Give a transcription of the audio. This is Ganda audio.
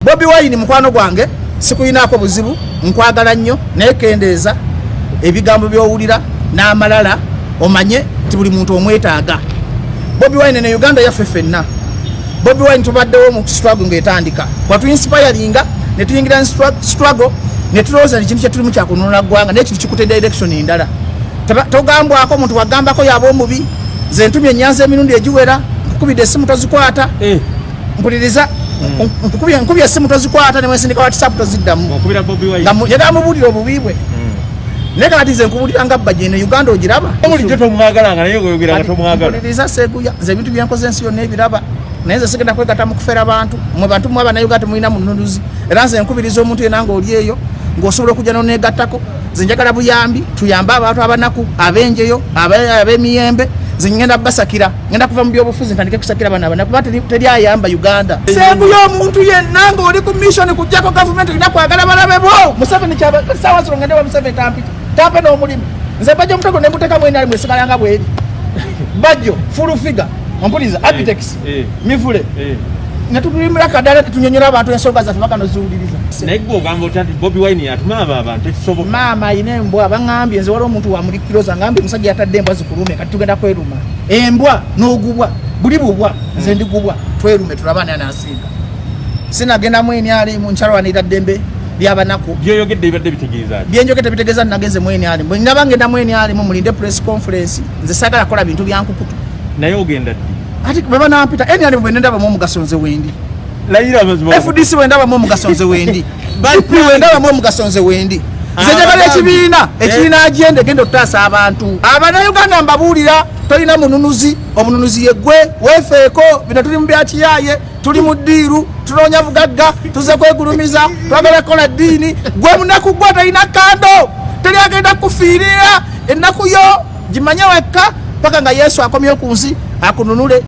Bobi Wine mukwano gwange, sikuyinaako buzibu, nkwagala nnyo, naye kendeeza ebigambo by'owulira n'amalala, omanye nti buli muntu omwetaaga. Bobi Wine ne Uganda yaffe ffenna. Bobi Wine tubaddewo mu struggle ng'etandika, watuinspiringa ne tuyingira mu struggle ne tulowooza nti ekintu kyetulimu kyakununula ggwanga, naye ekintu kikute direction endala. Togambwako omuntu wagambako yaba omubi. Nze ntumye enyanza emirundi egiwera, nkukubidde essimu tozikwata. Mpuliriza, nkubye essimu tozikwata, nemwesindika WhatsApp toziddamu. Okubira Bobi Wine. Nga njagala mubuulire obubi bwe, naye kakati nze nkubulira nga bajja eno Uganda ogiraba. Bulijjo tomwagala, nga naye oyogera nga tomwagala. Mpuliriza Seguya, nze ebintu byenkoze ensi yonna ebiraba, naye nze sigenda kwegatta mu kufera bantu. Mwe bantu mwe Abannayuganda temulina mununuzi, era nze nkubiriza omuntu yenna ng'oli eyo ng'osobola okujja noneegattako. Nze njagala buyambi, tuyambe abantu abanaku, ab'enjeyo, ab'emiyembe. Nze ngenda basakira, ngenda kuva mu byobufuzi ntandike kusakira bano abanaku, kuba teri ayamba Uganda. Seguya, omuntu yenna ng'oli ku mission kujjako gavumenti, olina kwagala balabe bo. Museveni saawa zino ngende wa Museveni tampita, tampe n'omulimu. Nze Bajjo omutego nemuteekamu enali mwesigala nga bweri. Bajjo full figure, ompuliza, Abitex, Mivule, netutulimira kadala, tetunyonyola abantu ensonga zaffe bagano ziwuliriza. Naye gwe ogamba otya nti Bobi Wine atuma abo abantu? Tekisoboka. Maama ayina embwa, baŋŋambye nze waliwo omuntu wamulikiroza ngambye omusajja yatadde embwa zikulume. Kati tugenda kweruma embwa n'ogubwa buli bubwa, nze ndigubwa, twerume tulabe ani anasinga. Sinagenda mu NRM, nkyalwanirira ddembe lyabanaku. Byoyogedde bibadde bitegeeza ki? Byenjogedde bitegeeza nagenze mu NRM. Bwe ndaba ngenda mu NRM, mulinde press conference. Nze saagala kukola bintu byankukutu. Naye ogenda ddi? Ati bwe banampita NRM, bwe nendabamu omugaso, nze wendi. Layira amazima. FDC bwe ndabamu omugaso, nze wendi. DP bwe ndabamu omugaso, nze wendi. Nze njagala ekibiina ekirina agenda egenda okutaasa abantu Abannayuganda. Mbabuulira, tolina mununuzi, omununuzi yeggwe weefeeko. Bino tuli mu byakiyaye, tuli mu ddiiru, tunoonya bugagga, tuze kwegulumiza, twagala kukola ddiini. Gwe munaku, gwe tolina kando, teri agenda kufiirira. Ennaku yo gimanye wekka paka nga Yesu akomyewo ku nsi akununule.